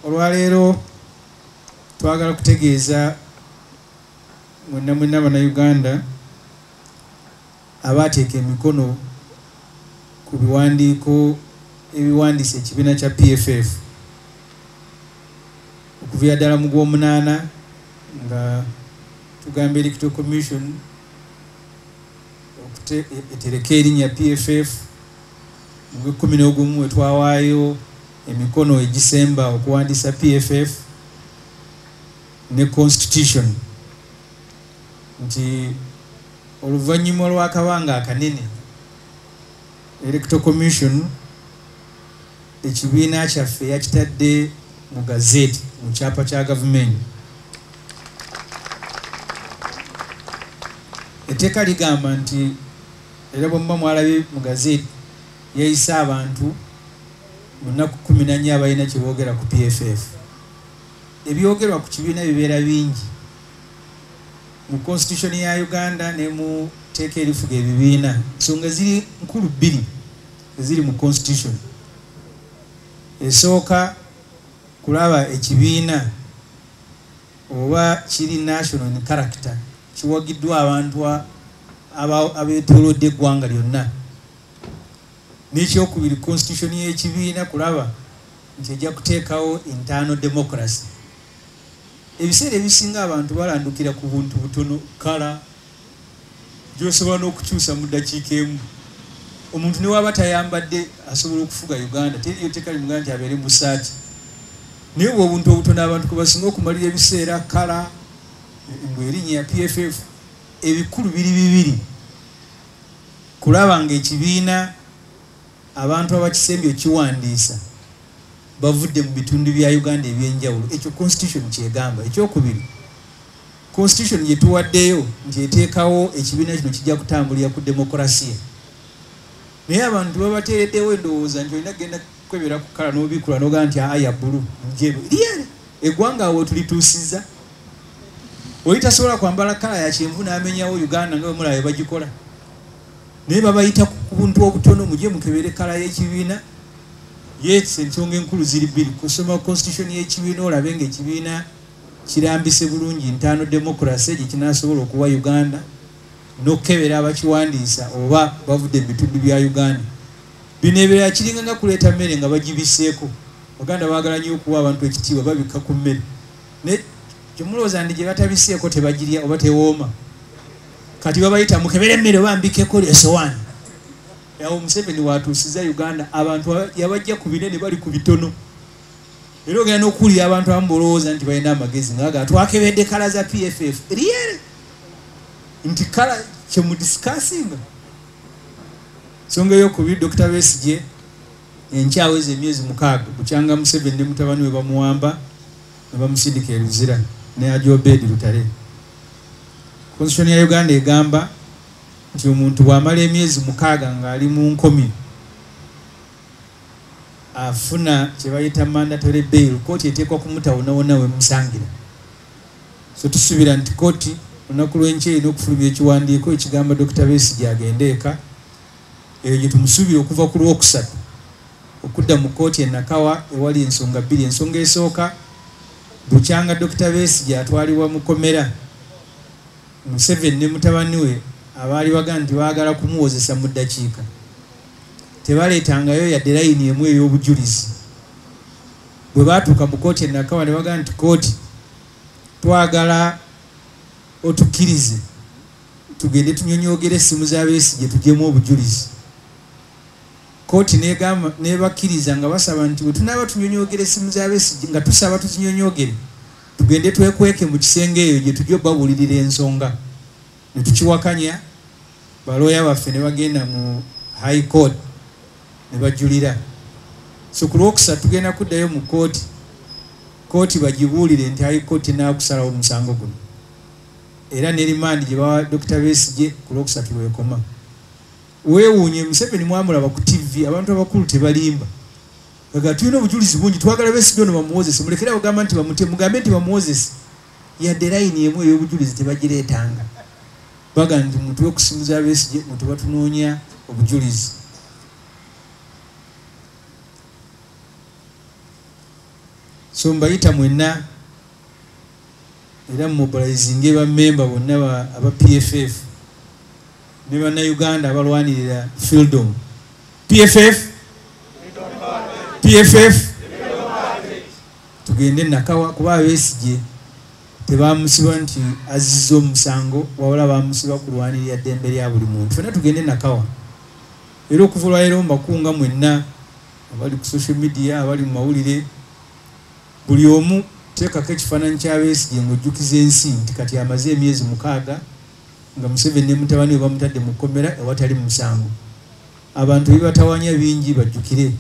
Olwaleero twagala kutegeeza mwenna mwenna Bannayuganda abateeka emikono ku biwandiiko ebiwandiisa ekibiina kya PFF okuviira ddala mu gw'omunaana nga tugamba Electoral Commission etereke erinnya PFF mu gw'ekkumi n'ogumu we twawaayo emikono egisemba okuwandiisa PFF ne constitution nti oluvannyuma lw'akabanga akanene Electoral Commission ekibiina kyaffe yakitadde mu gazette mu kyapa kya gavumenti. Etteeka ligamba nti era bwe muba mwalabye mu gazette yayise abantu mu nnaku 14 abalina kye boogera ku PFF. Ebyogerwa ku kibiina bibeera bingi mu constitution ya Uganda ne mu tteeka erifuga ebibiina. Ensonga ziri nkulu bbiri eziri mu constitution. Esooka kulaba ekibiina oba kiri national in character, kiwagiddwa abantu abeetoolodde eggwanga lyonna. N'ekyokubiri constitution y'ekibiina kulaba nti ejja kuteekawo internal democracy. Ebiseera ebisinga abantu balandukira ku buntu butono kala gy'osobola n'okukyusa mu ddakiika emu. Omuntu ne waba tayambadde asobola okufuga Uganda, teriyo tteeka limugamba nti abeere mu ssaati. Naye obwo obuntu obutono abantu kwe basinga okumalira ebiseera kala ng'erinnya ya PFF. Ebikulu biri bibiri: kulaba ng'ekibiina abantu abakisembye okiwandiisa bavudde mu bitundu bya Uganda ebyenjawulo, ekyo constitution kyegamba. Ekyokubiri, constitution gye tuwaddeyo nti eteekawo ekibiina kino kijja kutambulira ku demokurasiya. Naye abantu babateereddewo endowooza nti olina kugenda kwebera ku kala n'obikula n'ogamba nti aya bbulu njeru lyere eggwanga awo tulituusizza. Oli tasobola kwambala kala ya kyenvu n'amenyawo Uganda nga bwe mulaba bagikola. Naye babayita ku buntu obutono, mujye mukebere kala y'ekibiina. Yes, ensonga enkulu ziri bbiri: kusoma constitution y'ekibiina olabe ng'ekibiina kirambise bulungi internal democracy gye kinaasobola okuwa Uganda, n'okukebera abakiwandiisa oba bavudde mu bitundu bya Uganda. Bino ebirala kiringa nga kuleeta mmere nga bagibiseeko. Baganda baagala nnyo okuwa abantu ekitiibwa, babikka ku mmere. Naye kyemulowooza nti gye batabiseeko tebagirya oba tewooma. Kati babayita mukebere emmere oba mbikeko esowaani. Awo Museveni watuusiza Uganda abantu yabajja ku binene bali ku bitono. Era ogenda n'okuwulira abantu abamu bolowooza nti balina amagezi nga bagamba twakebedde kala za PFF. Ryere nti kala kye mudiscussinga. Ensonga ey'okubiri, Dr. Besigye enkyaweza emyezi 6 bukyanga Museveni ne mutabani we bamuwamba ne bamusindika e Luzira ne Haji Obeid Lutale. Constitution ya Uganda egamba nti omuntu bw'amala emyezi 6 ng'ali mu nkomi afuna kye bayita mandatory bail, kooti eteekwa kumutawonawona we musangira. So tusuubira nti kooti olunaku lw'enkya erina okufulumya ekiwandiiko ekigamba Dr. Besigye agende eka. Eyo gye tumusuubira okuva ku Lwokusatu okudda mu kooti e Nakawa ewali ensonga bbiri. Ensonga esooka, bukyanga Dr. Besigye atwalibwa mu kkomera, Museveni ne mutabani we abaali bagamba nti baagala kumuwozesa mu ddakiika tebaleetangayo yadde layini emu ey'obujulizi. Bwe baatuuka mu kooti e Nakawa ne bagamba nti kooti twagala otukkirize tugende tunyonyoogere essimu za Besigye tuggyemu obujulizi. Kooti n'egamba n'ebakkiriza nga basaba nti bwe tunaaba tunyonyoogera essimu za Besigye nga tusaba tuzinyonyoogere tugende twekweke mu kisenge eyo gye tujja obabuulirira ensonga. Ne tukiwakanya, balooya baffe ne bagenda mu High Court ne bajulira. So ku Lwokusatu tugenda kuddayo mu kooti, kooti bagibuulire nti High Court enaakusalawo omusango guno. Era ne rimandi gye bawa Dr. Besigye ku Lwokusatu lwekoma. Weewuunye Museveni mwamulaba ku TV, abantu abakulu tebalimba. Baga tulina obujulizi bungi, twagala Besigye ono bamuwozese, mulekere abagamba nti bamutye, mugambe nti bamuwozese. Yadde layini emu ey'obujulizi tebagireetanga. Baga nti mutuwe ku ssimu za Besigye, mutuba tunoonya obujulizi. So mbayita mwenna era mumobilizinge bammemba bonna aba PFF ne bannayuganda abalwanirira freedom. PFF, PFF, tugende Nakawa kuba Besigye tebamusiba nti azizza omusango, wabula bamusiba kulwanirira ddembe lya buli muntu. Ffenna tugende Nakawa. Era okuva olwaleero mbakunga mwenna abali ku social media, abali mu mawulire, buli omu teekako ekifaananyi kya Besigye ng'ojjukiza ensi nti kati amaze emyezi 6 nga Museveni ne mutabani we bamutadde mu kkomera ewatali musango. Abantu bibatawanya bingi, bajjukire.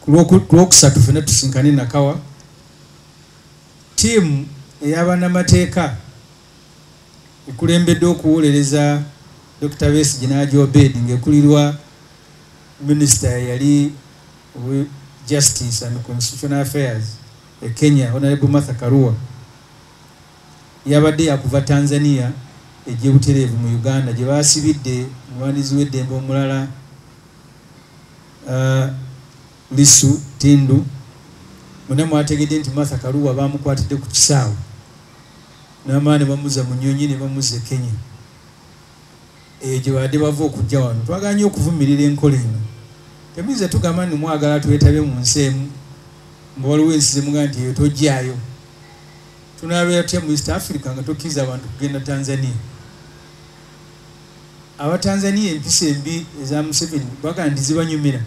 Ku Lwokusatu ffenna tusinkane Nakawa. Ttiimu ey'abannamateeka ekulembedde okuwolereza Dr. Besigye n'Haji Obeid ng'ekulirwa minisita eyali Justice and Constitutional Affairs e Kenya, Honorable Martha Karua, yabadde yakuva Tanzania ejje butereevu mu Uganda gye baasibidde omulwanirizi w'eddembe omulala Lissu Tundu. Mwenna mwategedde nti Martha Karua bamukwatidde ku kisaawe n'amala ne bamuzza mu nnyonyi ne bamuzza e Kenya eyo gye babadde bava okujja wano. Twagala nnyo okuvumirira enkola eno. Temuyinza tugamba nti mwagala twetabe mu nsi emu nga waliwo ensi zemugamba nti eyo tojjaayo. Tunaabeera tutya mu East Africa nga tokkiriza abantu kugenda Tanzania? Abatanzania empisa embi eza Museveni bagamba nti zibanyumira.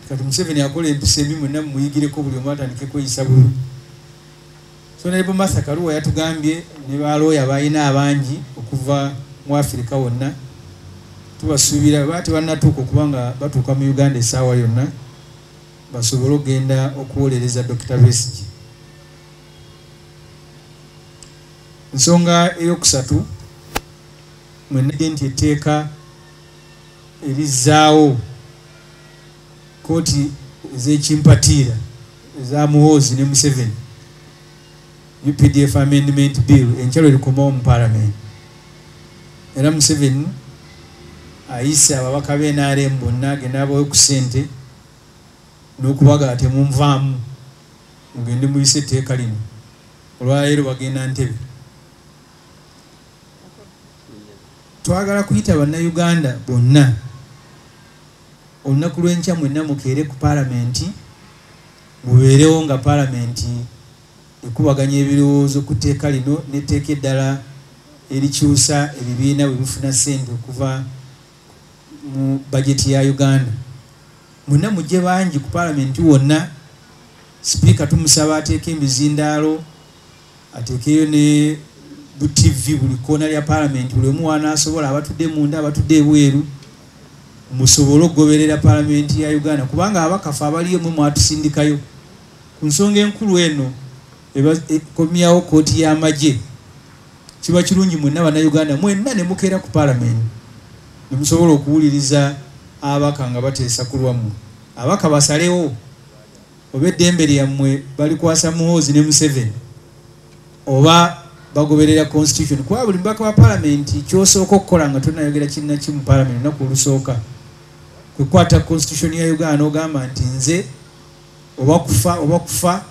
Kati Museveni akola empisa embi, mwenna mumuyigireko, buli omu atandike kweyisa bubi. So Honorable Martha Karua yatugambye ne balooya balina abangi okuva mu Africa wonna, tubasuubira baba tebannatuuka okuba nga batuuka mu Uganda essaawa yonna basobole okugenda okuwolereza Dr. Besigye. Ensonga eyokusatu, mwenna nti etteeka erizzaawo kkooti ez'ekimpatiira eza Muhoozi ne Museveni, UPDF Amendment Bill, enkya lwe likomawo mu Paalamenti. Era Museveni ayise ababaka ba NRM bonna agenda abawe ku ssente n'okubagala temunvaamu, mugende muyise etteeka lino. Olwaleero bagenda Ntebe. Twagala kuyita bannayuganda bonna olunaku lw'enkya mwenna mukeere ku Paalamenti, mubeerewo nga Paalamenti ekubaganya ebirowoozo ku tteeka lino n'etteeka eddala erikyusa ebibiina bwe bifuna ssente okuva mu bajeti ya Uganda. Mwenna mujje bangi ku Paalamenti wonna. Sipiika tumusaba ateeke emizindaalo, ateekeyo ne bu TV buli kkoona lya Paalamenti, buli omu w'anaasobola, abatudde munda abatudde ebweru, musobole okugoberera Paalamenti ya Uganda, kubanga abakafe abaliyo mwe mwatusindikayo ku nsonga enkulu eno ekomyawo kkooti y'amagye. Kiba kirungi mwenna bannayuganda mwenna ne mukeera ku Paalamenti ne musobola okuwuliriza ababaka nga bateesa ku lwammwe. Ababaka basalewo oba eddembe lyammwe balikwasa Muhoozi ne Museveni oba bagoberera constitution. Kuba buli mubaka wa Paalamenti ky'osooka okukola nga tonnayogera kinna ki mu Paalamenti olunaku olusooka kwe kukwata constitution ya Uganda n'ogamba nti nze oba kufa oba kufa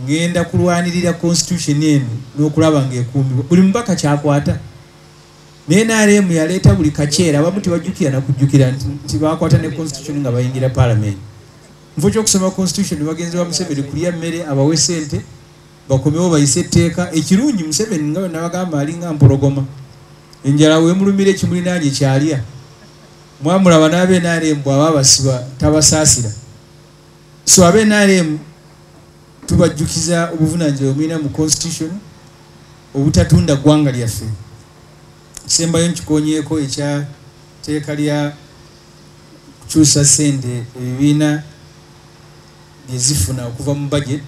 ngenda kulwanirira constitution eno n'okulaba ng'ekuumibwa. Buli mubaka kyakwata. Naye NRM yaleeta buli kaceera, abamu tebajjukira nakujjukira nti bakwata ne constitution nga bayingira Paalamenti. Mu kifo ky'okusoma constitution, bagenzi ba Museveni kulya mmere, abawe ssente bakomewo bayise etteeka. Ekirungi Museveni nga nabagamba alinga mpologoma, enjala weemulumira ekimulinaanye kyalya. Mwamulaba n'aba NRM bw'aba abasiba tabasaasira. So aba NRM tubajjukiza obuvunaanyizibwa bwe mulina mu constitution obutatunda ggwanga lyaffe. Kisembayo nkikonyeeko ekya tteeka lya kukyusa ssente ebibiina bye zifuna okuva mu budget.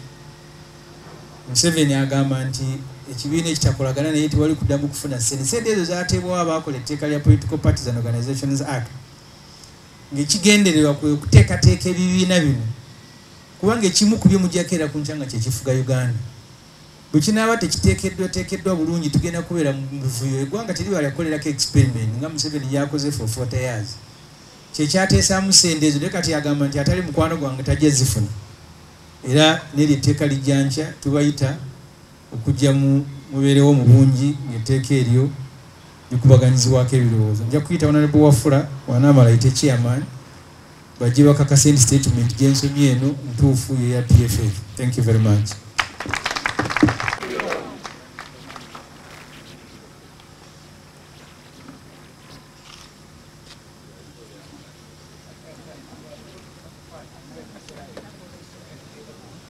Museveni agamba nti ekibiina ekitakolagana naye tewali kuddamu kufuna ssente. Ssente ezo zateebwawo abaakola etteeka lya Political Parties and Organizations Act, ng'ekigendererwa kwe kuteekateeka ebibiina bino, kubanga ekimu ku byo mujjako era ku nkya nga kyekifuga Uganda. Bwe kinaaba tekiteekeddwa teekeddwa bulungi, tugenda kubeera mu mivuyo. Eggwanga teriba lyakukolerako experiment nga Museveni yakoze for 40 years. Kyekyateesaamu ssente ezo, naye kati agamba nti atali mukwano gwange tajja zifuna. Era n'eryo etteeka lijja nkya, tubayita okujja mubeerewo mu bungi ng'etteeka eryo likubaganyizibwako ebirowoozo. Nja kuyita Honorable Wafula, wanaamala ayite chairman, bajje bakakase nti statement gyensomye eno ntuufu, yeya PFF. Thank you very much.